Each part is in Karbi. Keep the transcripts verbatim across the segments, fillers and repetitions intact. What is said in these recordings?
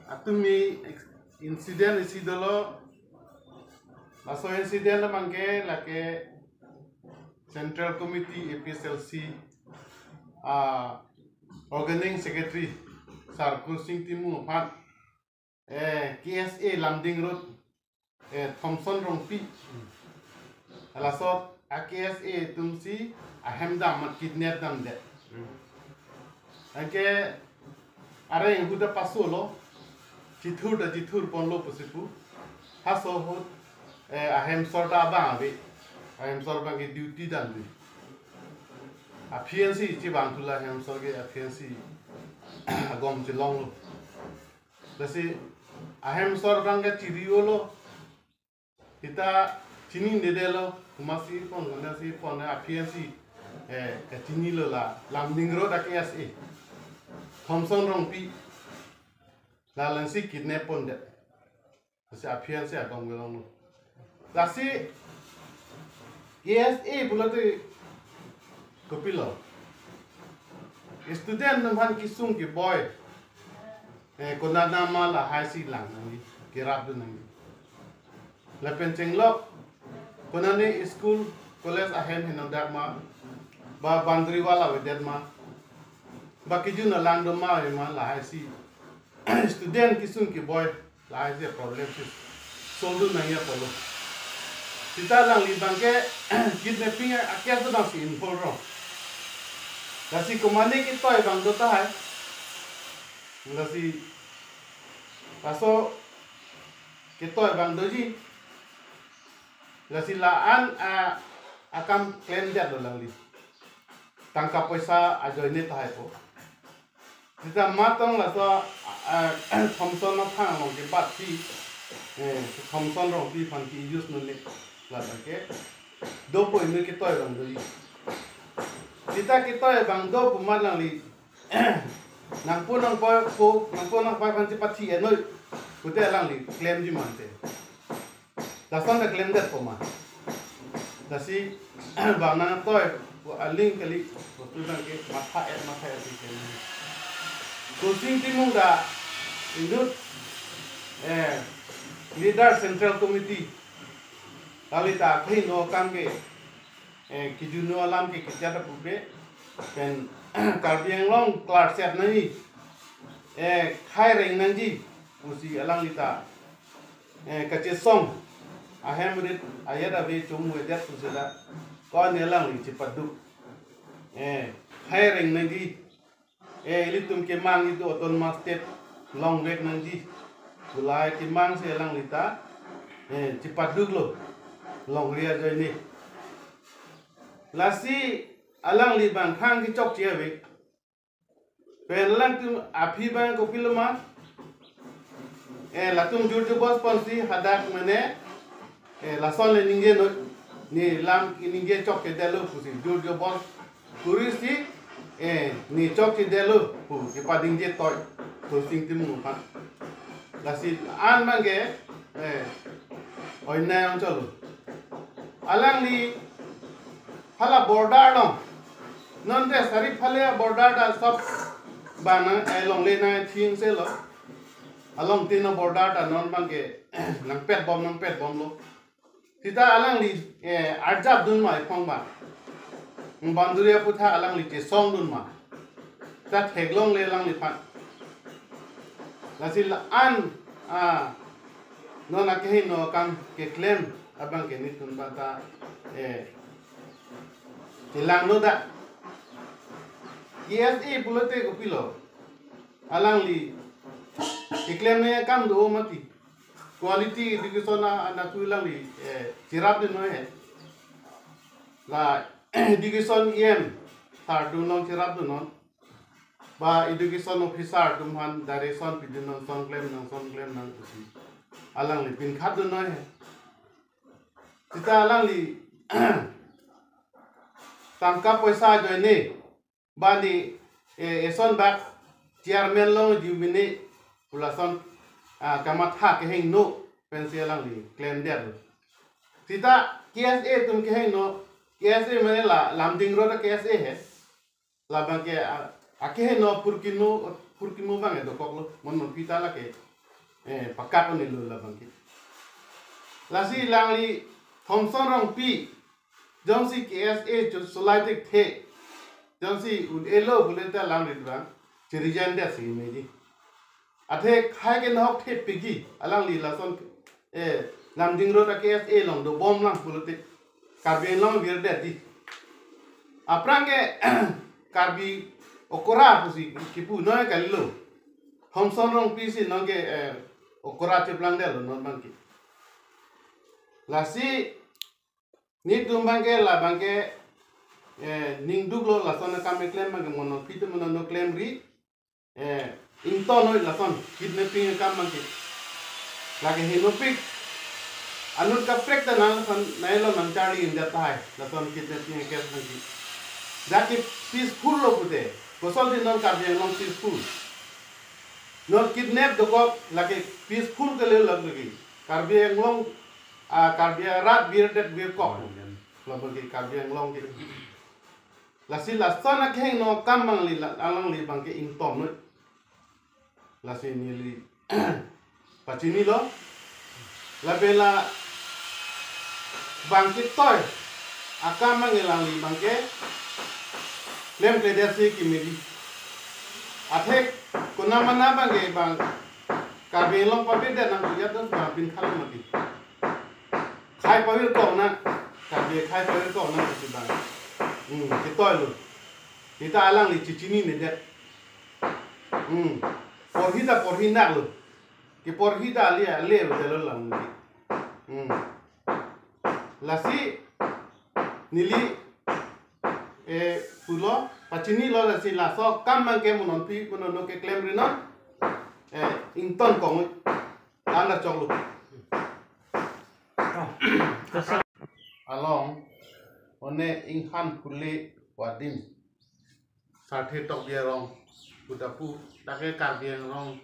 Atumi incident isi dolo. Laso incident abangke lake Central Committee A P H L C, ah, Organizing Secretary Sar Kursing Timung aphan, eh, K S A Lumding Road, eh, Thomson Rongpi. Laso a K S A atumsi ahem dam amat kidnap damdet. Anke areng ahut ta pasolo, chithur ta chithur ponlo pusi pu. Halaso ahut, eh, ahemsor ta abang ave. Ahemsor abangke duty damde. Aphi ansi chevang thu la ahemsor ke aphi ansi agom chelonglo. Lasi ahemsor abangke chiri-olo. Seta chinidedetlo, komatsi pon, konatsi pon, aphi ansi, eh, kachinilo la, Lumding Road a K S A. Thomson Rongpi. Lalensi kidnap pondet. Lasi aphi ansi agom kelonglo. Lasi K S A pulote kopilo. Student atum aphan kesung keboi. Eh, konat nama lahaisi lang nangji, kerapdun nangji. Lapen chenglok, konane school, college ahem henodak ma, ba boundary wall avedet ma, ba kejun alang do ma ave ma lahaisi. Student kesung keboi, lahaisi problem si solve dun nangji apotlo. Seta alangli abangke kidnapping a-case abangsi involve rong. Lasi komane ketoi abang do tahai. Lasi laso ketoi abang doji. Lasi la-an a, akam klemdetlo alangli. Tangka poisa ajoine tahai po. Seta matong laso, ah, Thomson aphang along kebatsi, eh, Thomson Rongpi aphan ke-use nunle, labangke dopo inut ketoi abang doji. Seta ketoi abang do pu amat alangli nangpo nangpai po, nangpo nangpai aphan chepathi-et noi pute alangli klemji mante. Lason ta klemdetpo ma. Lasi bang nangtoi pu aling kali, bostu abangke matha-et, matha-et si klem. Kursing Timung ta inut, eh, leader Central Committee. Alangli ta akehingno akam ke, eh, kejunno alam ke kejat apupe, pen Karbi Anglong klarset nangji, eh, khei reng nangji pusi alangli ta, eh, kachesong ahem rit ayat ave chomvedet pusi la, ko-an alangli chepaduk, eh, khei reng nangji, eh, ilitum kemang itum autonomous state longvek nangji pu la kemangsi alangli ta, eh, chepaduklo longri ajoine. Lasi alangli abang khang kechokche ave. Pen alangtum aphi abang kopilo ma, eh, latum jur jubos ponsi hadak mane, eh, lason le ningje noi, ne lam ningje chokchedetlo pusi jur jubos kurisi, eh, ne chokchedetlo pu kepadingje toi Kursing Timung aphan. Lasi an abangke, eh, oinai ongcholo. Alangli hala border along, non te sari phale border ta sop bana, eh, longle nangthing selo. Along tin a-border ta non abangke nangpetbom, nangpetbomlo. Seta alangli, eh, arjapdun ma iphong ba. Boundary aputhak alangli chesongdun ma. Ta theklongle alangliphan. Lasi la-an, ah, non akehingno akam keklem abangke netum abang ta, eh, chelangno da. K S A pulote kopilo. Alangli keklem nangji akam do mati. Quality education a, anatthu alangli, eh, cherapdun noi he. La education E M sir atum along cherapdunnon. Ba education officer atum aphan direction pidunnon, son klem nang, son klem nang pusi. Alangli pinkhatdun noi he. Seta alangli tangka poisa ajoine bani, eh, eson bak chairman longji mene pu lason, ah, kamatha kehingno pensi alangli klemdetlo. Seta K S A atum kehingno, K S A mane la Lumding Road a K S A he. Labangke, ah, akehingno apurkino phurkimo abang dokoklo, mon non pita lake, eh, pakak onelo labangke. Lasi alangli Thomson Rongpi, jongsi K S A cho cholai thekthe, jongsi un-elo pulote alangli abang, chiri jan det si meji. Athe khei kenohok thepikji, alangli lason, eh, Lumding Road a K S A along dobom lang pulote, Karbi Anglong virdetji. Aphrang ke Karbi okora pusi kipu noi kalilo. Thomson Rongpi si nonke, eh, okora cheplangdetlo non abangke. Lasi netum abangke labangke, eh, ningduklo lason akam keklem abangke, mono pite mono no klemri, eh, ingtonnoi lason kidnapping akam abangke. Lake henopik anut kaprek ta nang lason nailo nang charli injat tahai lason kidnapping case abangke. Jake peaceful lo pute, kosonsi non Karbi Anglong peaceful? Non kidnap dokok lake peaceful kali lake. Karbi Anglong, ah, Karbi arat virdet virkok. Labangke Karbi Anglong ke. Lasi lason akheng no akam abangli la-, alangli abangke ingtonnoi. Lasi neli pachinilo. Lapen labangke toi akam abangke alangli abangke klemkledet si kimedi. Athe konamana abangke bang Karbi Anglong pavirdet nangji atum bang pinkhalo mati. Khei pavirkok nang, Karbi khei pavirkok nang pusi bang. Hmm, ketoilo. Seta alangli chechininedet. Hmm. Porhi ta porhinaklo. Keporhi ta ale ale delo lang. Hmm. Lasi neli, eh, pulo, pachinilo lasi laso akam abangke mo non pi, mo non no keklemri non. Eh, ingtonkok noi. Anda choklo. Along, one Inghan Phule adim Sarthe Tokbi arong pu ta pu, lake Karbi Anglong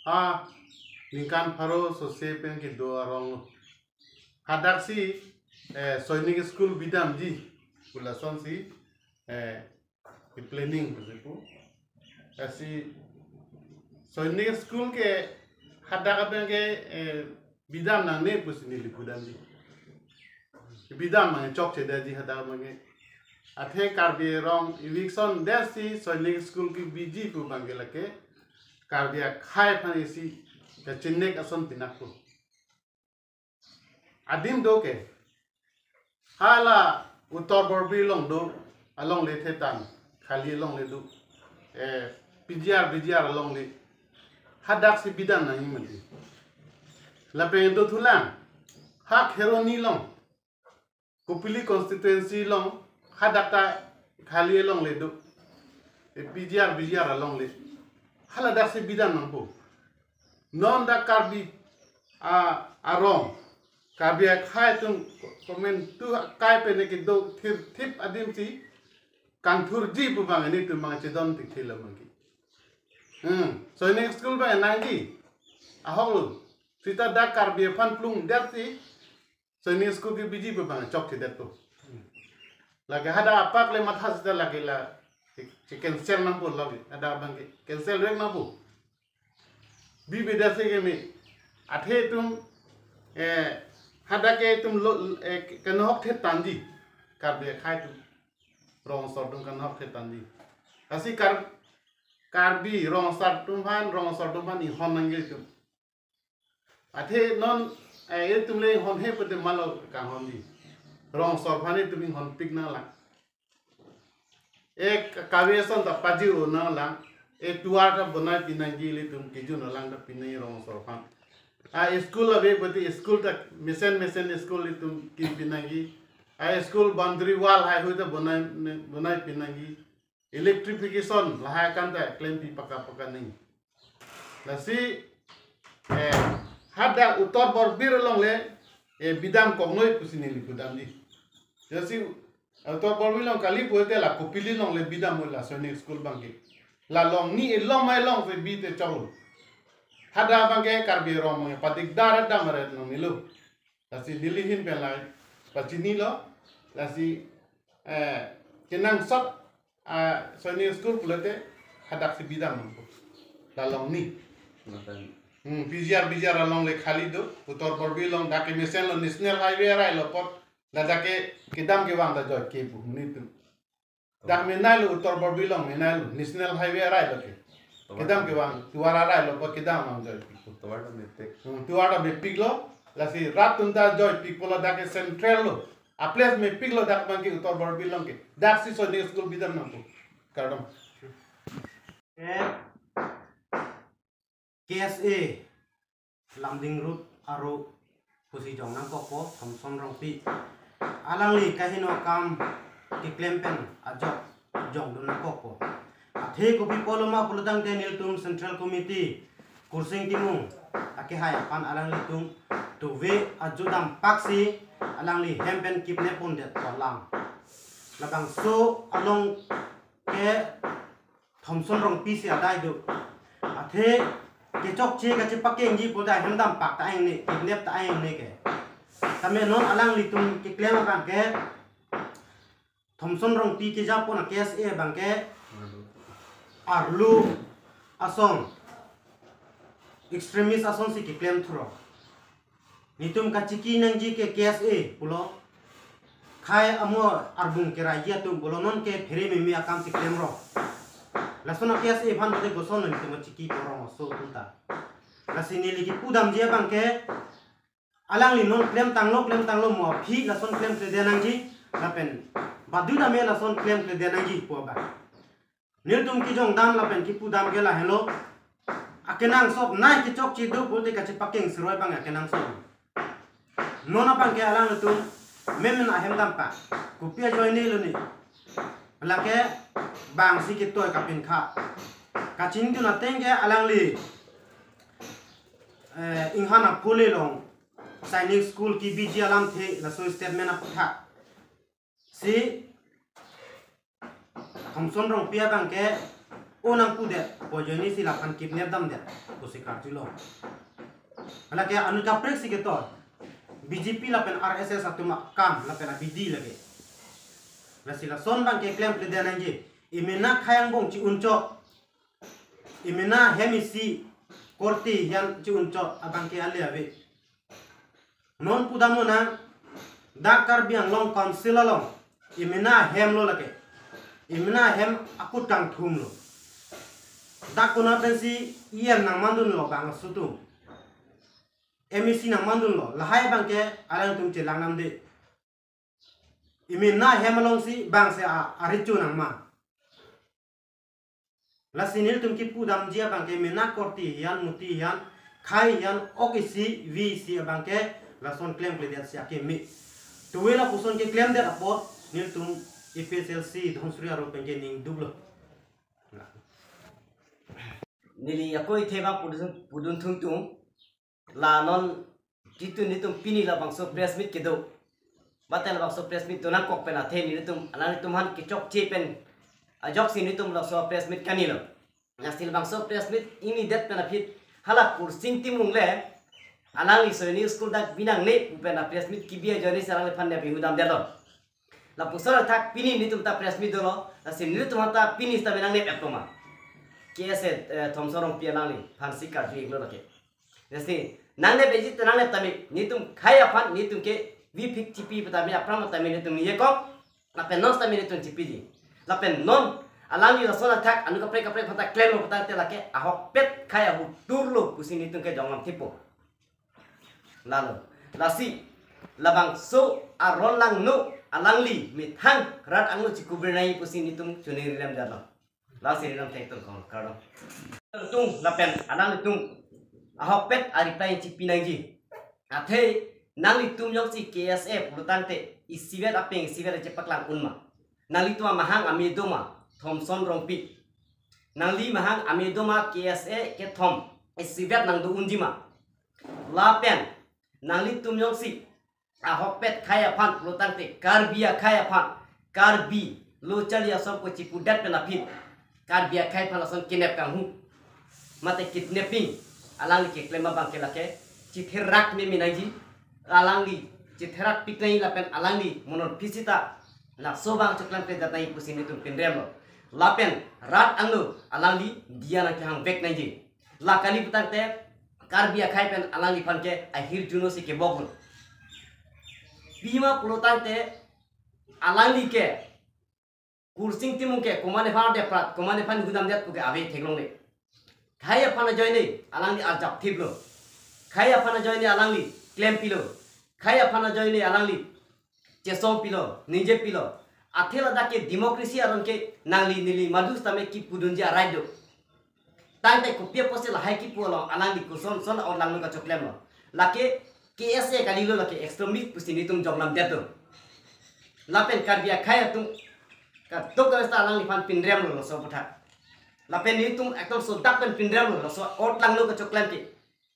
aningkan pharo sose pen kedo arong lo. Hadaksi, eh, Sainik School bidamji pu lasonsi, eh, planning pusi pu. Lasi Sainik School ke hadak abangke, eh, bidam nangne pusi neli pudamji. Bidam abang chokchedetji hadak abangke. Athe Karbi Anglong eviction detsi Sainik School kebiji pu abangke lake Karbi akhei aphan isi kachinek ason pinakpo. Adim do ke. Hala Uttar Borbil along do, alongle thetan, khali alongle do. Eh, P G R, B G R alongle. Hadaksi bidam nangji mati. Lapen dothulang, ha Kheroni along, Kopili constituency along, hadak ta khali alongle do. Eh, P G R, B G R alongle. Haladaksi bidam nangpo. Non dak Karbi, ah, arong, Karbi akhei atum komantu akhei pen kedo thirthip adimsi kangthurji pu abang nelitum abang chedon thekthelo mati. Hmm, Sainik School abang nangji. Ahok lo. Seta dak Karbi aphan plungdetsi Sainik School kebiji pu abang chokchedetpo. Lake hadak apak le matha seta lake la che-cancel nangpo lake. Hadak abangke cancel vek nangpo. Bibida se keme. Athe itum, eh, hadak ke itum lo, eh, kenohok thetanji. Karbi akhei atum. Rong asor atum kenohok thetanji. Lasi Kar-, Karbi rong asor atum aphan, rong asor atum aphan inghon nangji itum. Athe non, eh, itum le inghonhe pute malo kanghonji. Rong asor aphan itum inghonpik nanglang. Eh, ka-, kave ason ta pajir-o nanglang. Eh, tovar ta bonai pinangji ilitum kejun alang ta pinangji rong asor aphan. Ah, school ave pute school ta mesen mesen school itum kim pinangji. Ah, school boundary wall haihui ta bonai, bonai pinangji. Electrification lahai akam ta klempi paka paka nangji. Lasi, eh, hadak Uttar Borbil alongle, eh, bidam koknoi pusi neli pudamji. Lasi Uttar Borbil along kali pute la Kopili alongle bidam la Sainik School abangke. La along ni elong mai alongsi bite choklo. Hadak abangke Karbi arong abangke padikdar dam aret nangnelo. Lasi neli ahin pen la pachinilo. Lasi, eh, kenangsot, ah, Sainik School pulote hadaksi bidam nangpo. along ni. Matan. Hmm, P G R, P G R along le khali do, Uttar Borbil along dak ke mesen lo National Highway arai lo apot, ladak ke kedam kevang ta joike pu nelitum. Dak menai lo Uttar Borbil along menai lo National Highway arai lo ke. Kedam kevang, tovar arai lo apot kedam vang joike pu. Tovar ta mepik. Hmm, tovar ta mepik lo, lasi rat atum ta joipik pu lo dak ke central lo. A-place mepik lo dak abang ke Uttar Borbil along ke. Dak si Sainik School bidam nangpo. Kardom. Eh, K S A Lumding Road aro pusi jong nangkokpo Thomson Rongpi. Alangli kaheno akam keklem pen ajok jongdun nangkokpo. Athe kopi pulo ma pulo tangte nelitum Central Committee Kursing Timung akehai aphan alanglitum tuve ajo dampak si alangli hem pen kidnap pondet pu alam. Labangso along ke Thomson Rongpi si adai do. Athe kechokche kachepakengji pu ta hem dampak ta ahin ne, kidnap ta ahin ne ke. Tame non alanglitum keklem abang ke Thomson Rongpi kejapon a-K S A abang ke arlu ason, extremist ason si keklem thuro. Nelitum kachiki nangji ke K S A pulo. Khei amo arbung keraiji atum pulo non ke phere meme akam si klemlo. Lason a-K S A aphan bote koson nelitum kachiki porong oso atum ta. Lasi neli kipudamji abang ke alangli non klemtanglo klemtanglo mo aphi lason klemkledet nangji lapen baduta me lason klemkledet nangji pu abang. Nelitum kejongdam lapen kipudam ke lahelo. Akenangsot nai kechokche do pulote kachepakeng siroi abang akenangsot. Non abang ke alanglitum memen ahem dampak. Kopi ajoine lo ni. Lake bang si ketoi kapinkha. Kachinidun ateng ke alangli, eh, inghan aphule along Sainik School kebiji alamthe laso statement aputhak si Thomson Rongpi abang ke o nangpudet pu ajoine si laphan kidnap damdet pusi karjulo. Lake anut kaprek si keto B J P lapen R S S atum akam lapen abidi lake. Lasi lason abang ke klemkledet nangji. Imena khei angbong chi-unchot. Imena hem isi korte hian chi-unchot abang ke ale ave. Non pudamnon nang dak Karbi Anglong Council along imena hem lo lake. Imena hem akut kangthum lo. Dak kona pensi E M nangmandunlo bang asutum. M A C nangmandunlo. Lahai abang ke alangtum chelang namde. Imena hem alongsi bangsi a, arecho nangma. Lasi nelitum kipudamji abang ke mena korte hian, muti hian, khei hian, ok isi, vi isi abang ke lason klemkledet si akeme. Tuwe lapuson keklemdet apot nelitum A P H L C Dhansiri arat pen ke ning duklo. Neli ako itheba pudun, pudun thungthung. La non titun nelitum pini labangso press meet kedo. Batel labangso press meet donangkok pen athe nelitum, alanglitum aphan kechokche pen ajoksi nelitum labangso press meet kanilo. Lasi labangso press meet ingnidet pen aphi hala Kursing Timung le alangli Sainik School dak binangne pu pen a press meet kebi ajoine si alangliphan nep ingdamdetlo. Lapuson athak pini nelitum ta press meet dolo, lasi nelitum ta pini ta binangne eptoma. K S A, eh, Thomson Rongpi alangliphan si karju iklo lake. Lasi nangnepji ta nangnep tame, nelitum khei aphan, nelitum ke vipik chipi pu tame aphrang tame nelitum niyekok, lapen non tame nelitum chipiji. Lapen non alangli lason athak anut kaprek kaprek aphan ta klemlo pu tangte lake ahokpet khei ahut turlo pusi nelitum ke jonglam thipo. Lalo, lasi labangso aron langno alangli methang rat angno chikubir nangji pusi nelitum choningri lemdetlo. Lasi nelitum thektum kong kardom. Tung lapen alanglitum ahokpet a reply chipi nangji. Athe nanglitum jongsi K S A pulo tangte isivet apeng isivet chepaklang unma. Nanglitum amahang ame doma Thomson Rongpi. Nangli mahang ame doma K S A kethom isivet nangdo unjima. Lapen nanglitum jongsi ahokpet khei aphan pulo tangte Karbi akhei aphan, Karbi lo charli ason ko chipudet pen aphi Karbi akhei aphan lason kidnap kanghu mate kidnapping alangli keklem abang ke lake chitherak meme nangji, alangli chitherak pik nangji lapen alangli monon phisita laso abang choklang kedat nangji pusi nelitum pinremlo. Lapen rat angno alangli diya nangkehang vek nangji. La kali putangte Karbi akhei pen alangliphan ke ahirjuno si keboklo. Pima pulotangte alangli ke Kursing Timung ke komatne aphan deprat, komatne aphan hudam det puke ave theklongle. Khei aphan ajoine alangli arjap thiplo. Khei aphan ajoine alangli klempilo. Khei aphan ajoine alangli chesongpilo, ningjepilo. Athe ladak ke democracy aron ke nangli neli madu sitame kipudunji arai do. Tangte kopi apotsi lahai kipu along alangli koson son a-ot langno kachoklemlo. Lake K S A kalilo, lake extremist pusi netum jonglam det do. Lapen Karbi akhei atum kadokave seta alangliphan pinremlo laso aputhak. Lapen netum ekdom sodak pen pinremlo laso a-ot langno kachoklem ke.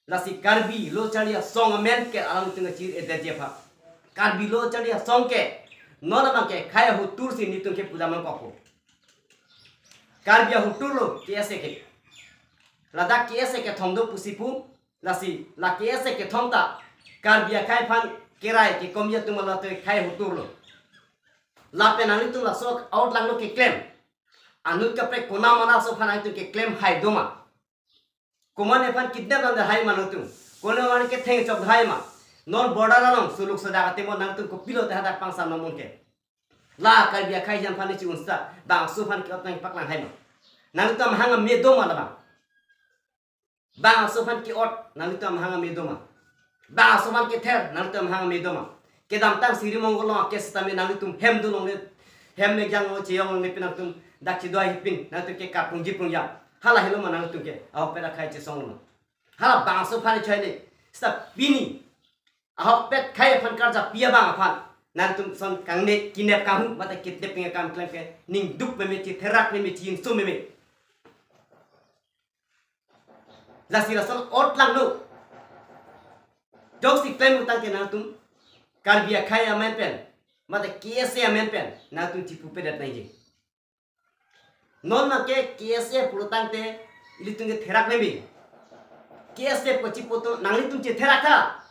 Lasi Karbi lo charli asong amen ke alangtum kachir-edetji aphan. Karbi lo charli asong ke non abang ke khei ahotur si netum ke pudam nangkokpo. Karbi ahotur lo K S A ke. Ladak K S A kethom do pusi pu, lasi la K S A kethom ta Karbi akhei aphan kerai kekomji atum alangtum khei ahotur lo. Lapen nanglitum laso a-ot langno keklem, anut kaprek konat mana aso aphan nanglitum keklem hai doma? Komatne aphan kidnap nangdahai ma nangtum? Komatne aphan ketheng chokdahai ma? Non border along suluk sodak atemon nangtum kopilo te hadak pangsa nomon ke? La Karbi akhei aphan neli chi-un seta bangso aphan ke-ot nangpaklang hai ma? Nangtum amahang ame doma labang? Bangso aphan ke-ot nangtum amahang ame doma? Bangso aphan kether nangtum amahang ame doma? Kedamtang Sri Mongol along ke sitame nangtum hem dolongle, hem le janglong cheyong longle pen nangtum dak chedoi hipin nangtum ke karpungji prungja. Hala helo ma nangtum ke ahokpet akhei chesonglo? Hala bangso aphan chai le. Seta pini ahokpet khei aphan karjapi abang aphan nangtum son kangne kinep kanghu mate kidnap ping akam klem ke ning duk meme, chitherak meme, chi-inso meme. Lasi lason a-ot langno jongsi klem utang ke nangtum Karbi akhei amen pen mate K S A amen pen nangtum chipupedet nangji. Non abang ke K S A pulotangte ilitum ke therak meme. K S A pachipo atum nanglitum chitherak tha.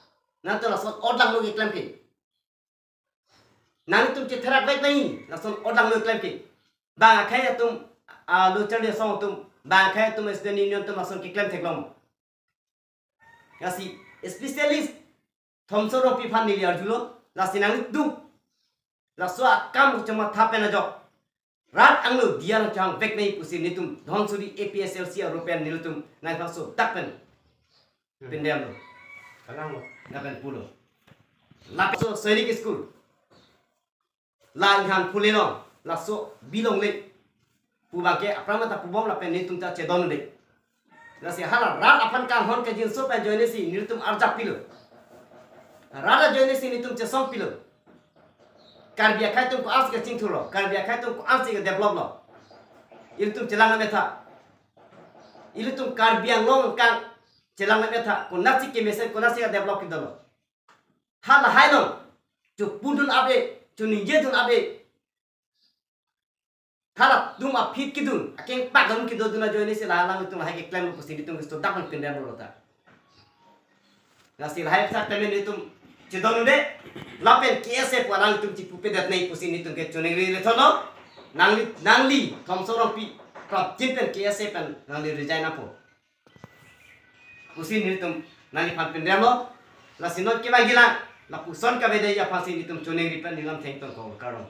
Nangtum lason a-ot langno keklem ke. Nanglitum chitherak vek nangji lason a-ot langno keklem ke. Bang akhei atum, a, lo charli asong atum, bang akhei atum student union atum lason keklem theklong. Lasi specialist Thomson Rongpi aphan neli arjulo, lasi nanglitum laso akam kachematha pen ajok rat angno diya nangchehang vek nangji pusi netum Dhansiri A P S L C arupen nelitum nangphan sodak pen pindemlo. Kalang lo. Lapen pulo. Laso Sainik School, la Inghan Phule along laso bilongle pu abang ke aphrang mata pubom lapen netum ta chedon le. Lasi hala rat aphan kanghon kajinso pen ajoine si netum arjap pilo. Rat ajoine si netum chesong pilo. Karbi akhei atum ko-ansi kachingthurlo, Karbi akhei atum ko-ansi ke-develop lo? Ilitum chelang nang metha. Ilitum Karbi Anglong angkang chelang nang metha. Konatsi kemesen, konatsi ke-develop kedo lo? Hala hai non chopudun ave, choningjedun ave. Halatum aphi kedun, akeng pak kedun ajoine si la alangtum lahai keklem pusi netum ke sodak pen pindemlo ta. Lasi lahai sak temen netum chedon un'e, lapen K S A pu alangtum chipupedet nangji pusi netum ke choningri le tholo. Nangli, nangli Thomson Rongpi prapjin pen K S A pen nangli resign nangpo pusi netum nangliphan pindemlo. Lasi non kevangji lang, lapuson kavedet aphansi netum choningri pen nelam thengtong ko kardom.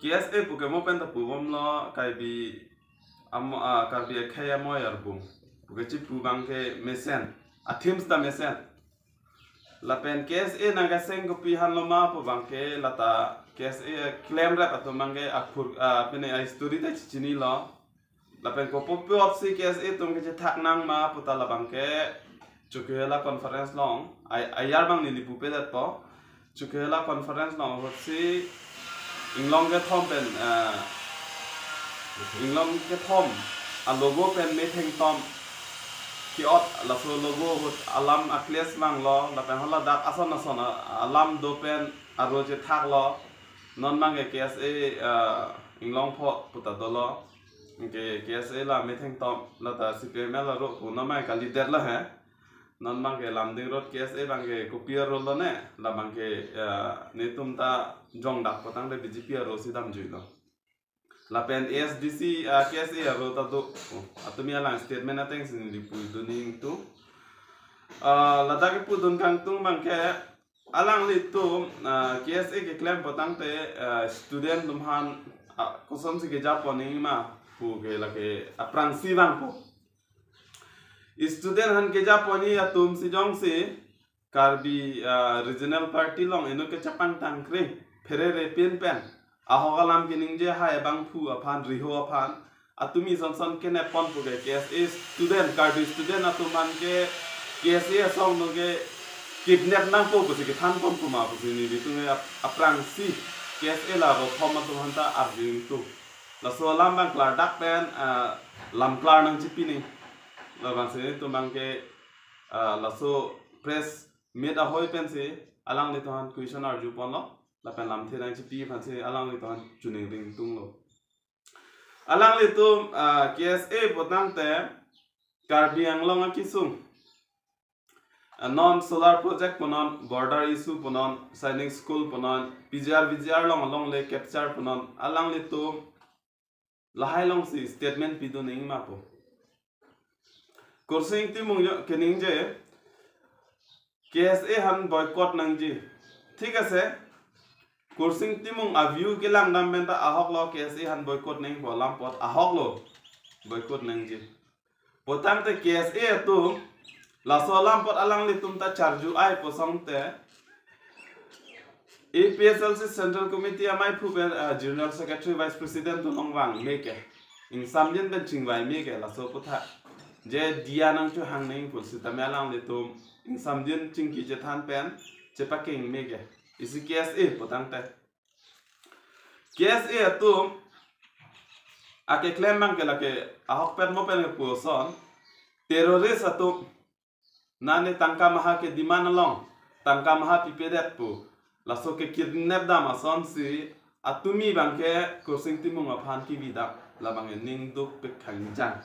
K S A puke mo pen ta pubomlo, Karbi amo, a, Karbi akhei amo yarbung puke chipu abang ke mesen, a-themes ta mesen. Lapen K S A nangkeseng kopi henlo ma pu abang ke lata K S A klemrap atum abang ke akhur, a, pine a-history ta chichinilo. Lapen kopi apotsi K S A atum kechethak nang ma pu ta labang ke Chokihola conference along, ai, ayar abang neli pupedetpo. Chokihola conference along ahutsi inglong kethom pen, eh, inglong kethom a-logo pen methengtom ke-ot, laso logo ahut alam a-clash vanglo, lapen hala dak ason ason a-, alam do pen aro chethaklo. Non abang ke K S A, eh, inglong pho pu ta dolo. Ke K S A la methengtom, lata C P M L aro pu non abang ke kalidet lo he. Non abang ke Lumding Road K S A abang ke kopi aro lone, labang ke, eh, netum ta jongdak potang le B J P aro si damjuilo. Lapen A S D C, ah, K S A aro ta do. Oh, atumi alang statement ateng si neli pudun ingtung. Ah, ladak kepudun kangtung abangke alanglitum, ah, K S A keklem potangte, ah, student atum aphan, ah, kosonsi kejapon nangji ma pu ke lake aphrangsi vangpo. Student aphan kejapon nangji atum si jongsi Karbi, ah, Regional Party along inut kechepangtang kring pherere pin pen ahok alam keningje hai abangphu aphan, riho aphan, atumi sonson kenep ponpo ke K S A student, Karbi student atum aphan ke K S A asong atum ke kidnap nangpo pusi kethan ponpo ma pusi nelitum ke ap-, aphrangsi K S A la rothom atum aphanta arju ingtung. Laso alam abang klardak pen, ah, lam klar nangchipi nangji. Labangsi nelitum abangke, ah, laso press meet ahoi pensi alanglitum aphan question arju ponlo. Lapen lamthe nangchipi aphansi alanglitum aphan choningri ingtunglo. Alanglitum, ah, K S A potangte Karbi Anglong akesung, ah, non solar project punon, border issue punon, Sainik School punon, P G R V G R along alongle capture punon, alanglitum lahai alongsi statement pidun nangji ma pu. Kursing Timung jo keningje K S A aphan boycott nangji. Thik ase, Kursing Timung a-view kelang dam pen ta ahoklo K S A aphan boycott nangji pu alam apot ahoklo boycott nangji. Potangte K S A atum laso alam apot alanglitum ta charju ai pusonte A P H L C Central Committee amaiphu pen, ah, General Secretary, Vice President atum along vangme ke, ingsamjin pen chingvaime ke laso aputhak je diya nangchohang nangji pu sitame alanglitum ingsamjin chingki chethan pen chepakengme ke isi K S A potangte. K S A atum akeklem abangke lake ahokpet mo pen kepu ason, terrorist atum, nane tangka maha ke demand along tangka maha pipedet pu, laso ke kidnap dam asonsi atumi abangke Kursing Timung aphan kevidam, labang ning dukpik khangjang.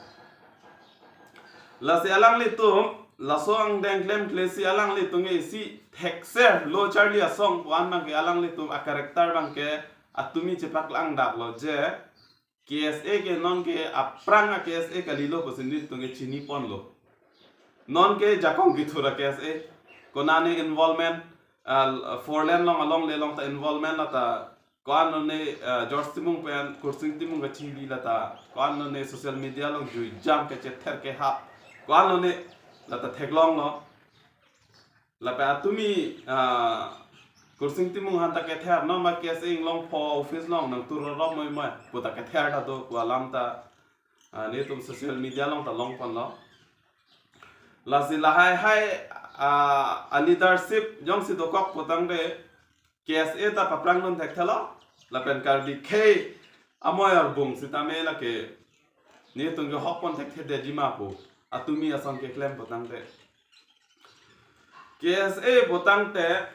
Lasi alanglitum laso angdeng klemklesi alanglitum ke isi thekser lo charli asong pu-an abangke alanglitum a-character abangke atumi chepaklangdaklo je K S A ke nonke aphrang a-K S A kalilo pusi nelitum ke chini ponlo. Nonke jakong kethur a-K S A, konane involvement, ah, four lane along alongle along ta involvement lata, ko-an lone, ah, George Timung pen Kursing Timung kachingdi lata, ko-an lone social media along juijam kachether kehap, ko-an lone lata theklonglo. Lapen atumi, ah, Kursing Timung aphan ta kether, non ma K S A inglong pho office along nangtur rorop moimoi pu ta kether ta do pu alam ta, ah, nelitum social media along ta long ponlo. Lasi lahai hai, ah, a-leadership jongsi dokok potangte K S A ta paphrangdun thekthelo, lapen Karbi khei amoi arbung sitame lake nelitum ke hok pon thekthedetji ma pu atumi ason keklem potangte. K S A potangte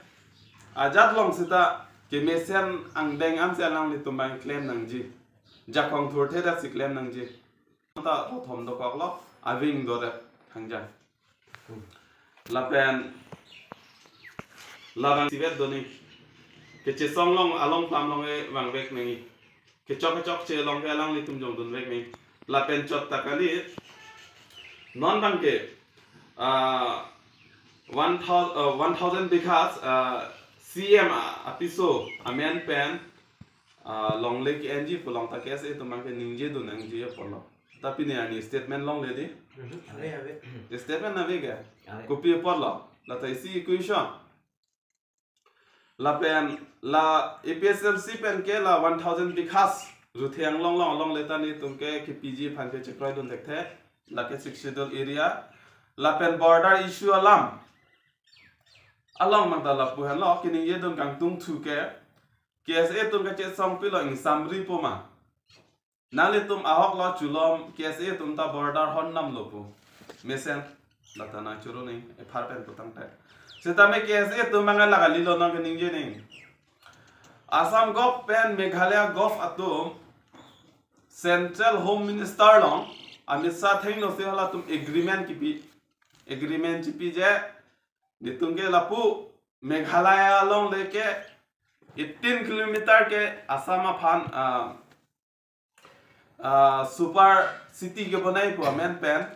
ajat long sita kemesen angdeng ansi alanglitum abang klem nangji. Jakong thurthedet si klem nangji. Ta rothom dokoklo, aving doret khangjang. Lapen labang sivet doni. Kechesong long along pam along e vangvek nangji. Kechok kechokche along ke alanglitum jongdunvek nangji. Lapen chot ta kali, non abangke, ah, one thousand, ah, one thousand bighas, ah, C M a-, apiso amen pen, ah, longle ke-enji pu along ta K S A atum abangke ningjedun nangji apotlo. Ta pini arni statement longle dei. Ave, ave. Statement ave ke? Ave. Kopi apotlo? Lata isi question. Lapen la A P H L C pen ke la one thousand bighas ruthe anglong along alongle ta nelitum ke K P G aphan ke chekroidun thekthe, lake Sixth Schedule area. Lapen border issue alam along abang ta lapu henlo, keningjedun kangtungthu ke K S A atum kachesong pilo, ingsamri po ma? Nanglitum ahoklo chulom, K S A atum ta border hondamlo pu mesen lata nangchoro nangji ephar pen potangte. Sitame K S A atum abang la kalilo, non keningje nangji. Assam Gov pen Meghalaya Gov atum Central Home Minister along Amit Shah athengno si halatum agreement kipi, agreement chipi je nelitum ke lapu Meghalaya alongle ke eighteen kilometer ke Assam aphan, ah, ah, super city kebonai pu amen pen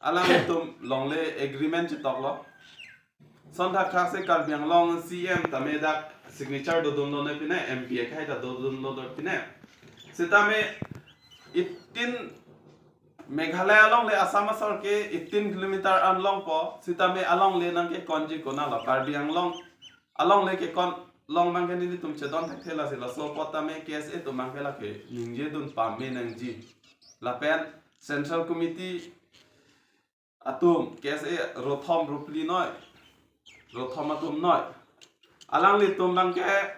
alanglitum longle agreement chetoklo. Sonthak thak si Karbi Anglong C M tame dak signature dodunlo ne pine, M P akhai ta dodunlo ne pine. Sitame eighteen Meghalaya along le Assam asor ke eighteen kilometer an longpo, sitame along le nangkekonji konatlo, Karbi Anglong along le kekon long abangke nelitum chedon thekthe lasi laso apot tame K S A atum abangke lake ningjedun pame nangji. Lapen Central Committee atum, K S A rothom ruphli noi, rothom atum noi, alanglitum abangke,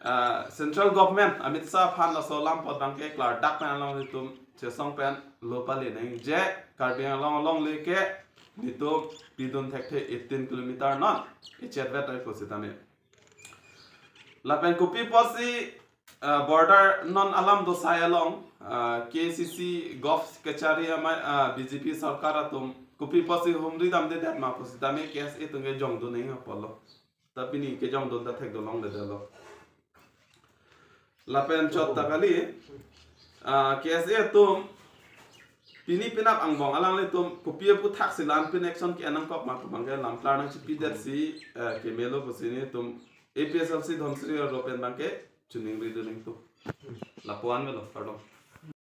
ah, Central Government Amit Shah aphan laso alam apot abangke klardak pen alanglitum chesong pen lo pale nangji, Karbi Anglong along le ke nelitum pidun thekthe eighteen kilometer non, echet vet ai ko sitame. Lapen kopi apotsi, ah, border non alam dosai along, ah, K C C govt kachari amei, ah, B J P sorkar atum kopi apotsi humri damdedet ma pu sitame K S A atum kejongdun nangji apotlo. Ta pini kejongdun ta thekdun longledetlo. Lapen chot ta kali, ah, K S A atum pini penap angbong alanglitum kopi aputhaksi la-an pen action ke-en nangkok ma pu abangke lamklar nangchipidetsi, eh, kemelo pusi nelitum A P H L C Dhansiri arlo pen abangke choningridun nangtum. Lapu-an melo, kardom.